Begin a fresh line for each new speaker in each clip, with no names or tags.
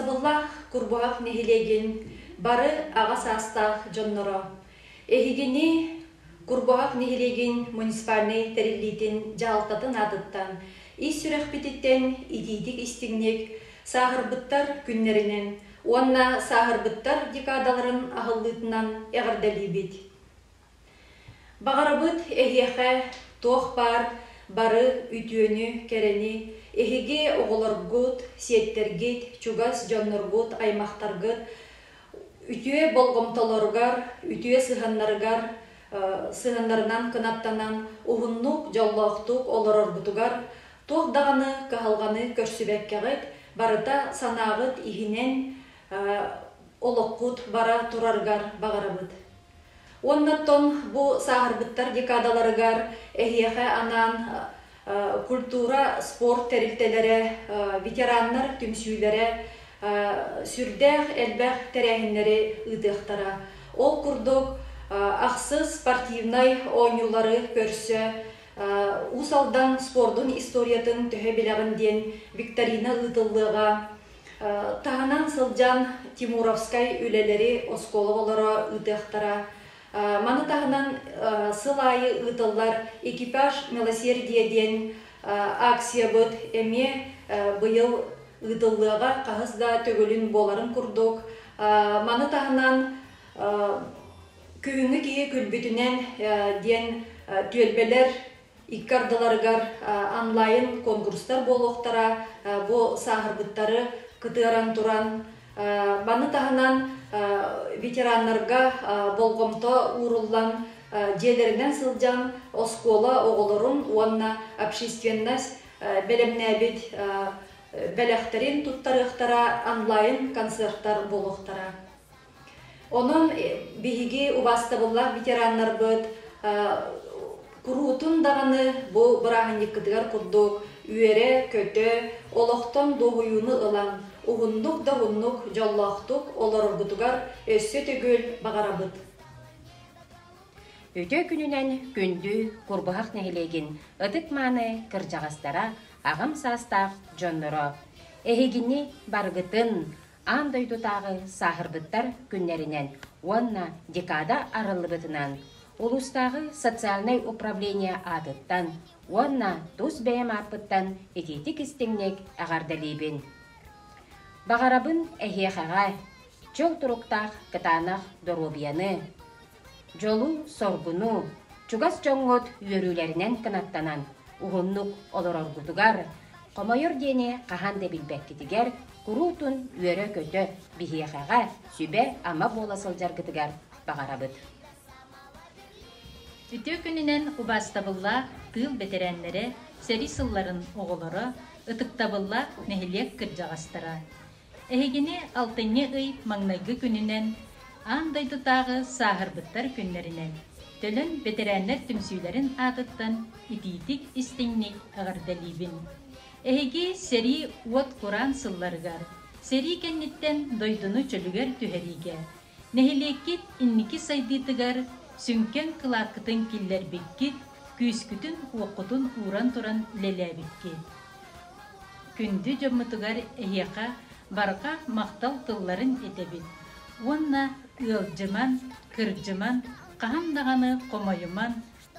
Убаастабыллаах Курбуһах нэһилиэгин бары аҕа саастаах дьонноро, эһигини Курбуһах нэһилиэгин муниципальнай тэриллиитин дьаһалтатын аатыттан ис сүрэхпититтэн итиитик-истиҥник сааһырбыттар күннэринэн уонна сааһырбыттар декадаларын аһыллыытынан эҕэрдэлиибит! Баҕарабыт эһиэхэ туох баар бары үтүөнү, кэрэни, эһиги оҕолоргут, сиэттэргит, чугас дьонноргут, аймахтаргыт үтүө болҕомтолоругар, үтүө сыһыаннарыгар сыһыаннарынан кынаттанан уһуннук, дьоллоохтук олороргутугар туох даҕаны кыһалҕаны көрсүбэккэҕит, барыта санааҕыт иһинэн олоххут бара турарыгар баҕарабыт. Уоннаттан бу сааһырбыттар декадаларыгар эһиэхэ анаан культура, спорт тэрилтэлэрэ, ветераннар түмсүүлэрэ сүрдээх элбэх тэрээһиннэри ыытыахтара. Ол курдук ахсыс спортивнай оонньуулары көрсө Уус Алдан спордун историятын төһө билэҕин диэн викторина ыытыллыаҕа. Таһынан сылдьан Тимуровскай үлэлэри оскуола оҕолоро ыытыахтара. Маны таһынан сыл аайы ыытыллар «Экипаж милосердия» диэн акциябыт эмиэ быйыл ыытыллыаҕа хаһыс да төгүлүн буоларын курдук. Маны таһынан күһүҥҥү киһи күлбүтүнэн диэн түөлбэлэр икки ардыларыгар онлайн конкурстар буолуохтара, бу сааһырбыттары кытыаран туран. Маны таһынан ветераннарга болҕомто ууруллан, дьиэлэринэн сылдьан оскуола оҕолорун уонна общественность бэлэмнээбит бэлэхтэрин туттарыахтара, онлайн концерттар буолуохтара. Онон биһиги убаастабыллаах ветераннарбыт куруутун даҕаны бу бырааһынньыккытыгар курдук үөрэ-көтө, олохтон дуоһуйууну ылан, уһуннук да уһуннук дьоллоохтук олороргутугар өссө төгүл баҕарабыт.
Үтүө күнүнэн күндү Курбуһах нэһилиэгин ытык-мааны кырдьаҕастара, аҕам саастаах дьонноро! Эһигини барыгытын Аан дойдутааҕы сааһырбыттар күннэринэн уонна декада арыллыбытынан улуустааҕы социальнай управление аатыттан уонна тус бэйэм ааппыттан итиитик-истиҥник эҕэрдэлиибин. Баҕарабын эһиэхэҕэ чөл туруктаах кытаанах доруобуйаны, дьолу-соргуну, чугас дьоҥҥут үөрүүлэринэн кынаттанан уһуннук олороргутугар, хомойор диэни хаһан да билбэккитигэр куруутун үөрэ-көтө биһиэхэҕэ сүбэ-ама буола сылдьаргытыгар баҕарабыт.
Үтүө күнүнэн убаастабыллаах тыыл бэтэрээннэрэ, сэрии сылларын оҕолоро, ытыктабыллаах нэһилиэк кырдьаҕастара! Эһигини алтынньы ый маҥнайгы күнүнэн, Аан дойдутааҕы сааһырбыттар күннэринэн, Төлөн бэтэрээннэр түмсүүлэрин аатыттан итиитик-истиҥник эҕэрдэлиибин! Эһиги сэрии уот кураан сылларыгар, сэрии кэнниттэн дойдуну чөлүгэр түһэриигэ, нэһилиэккит инники сайдыытыгар сүҥкэн кылааккытын киллэрбиккит, күүскүтүн-уоххутун ууран туран үлэлээбиккит. Күндү дьоммутугар эһиэхэ барҕа махтал тылларын этэбит уонна ыалдьыман, кырдьыман, хаһан даҕаны хомойуман,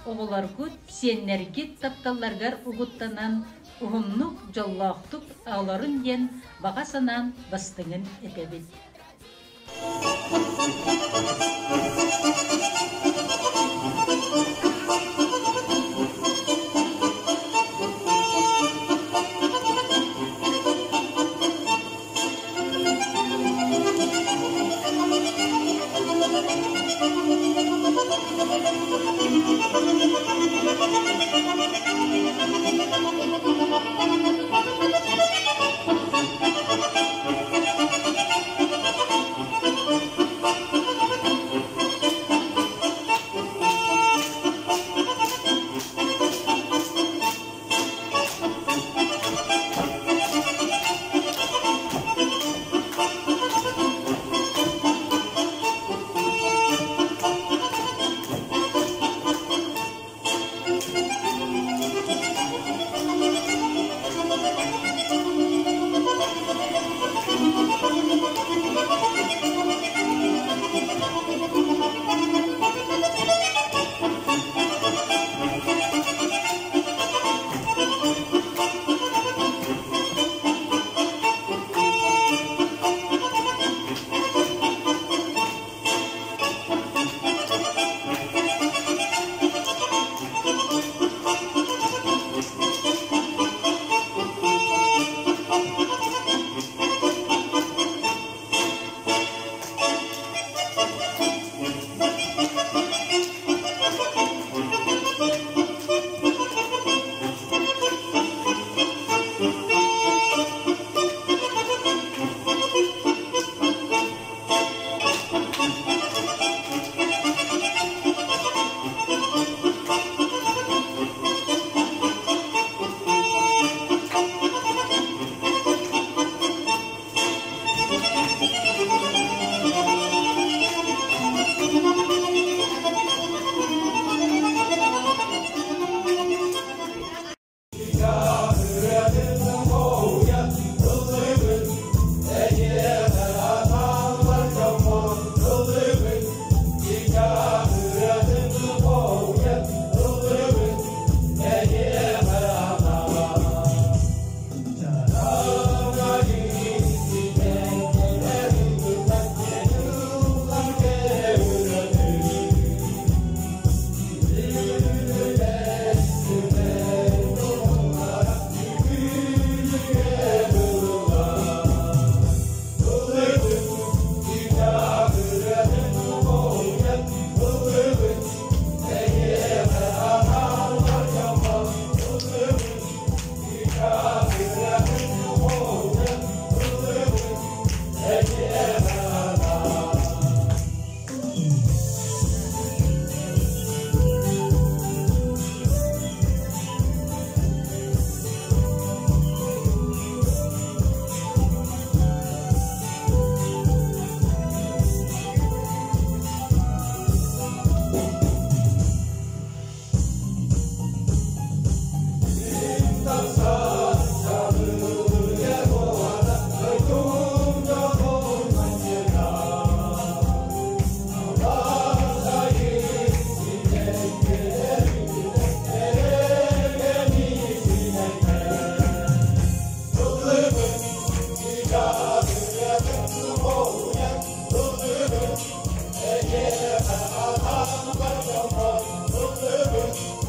оҕолоргут, сиэннэргит тапталларыгар угуттанан, уһуннук, дьоллоохтук олорун диэн баҕа санаан бастыҥын этэбит.
Эһиэхэ анаан бар дьоммор ыллыыбыт.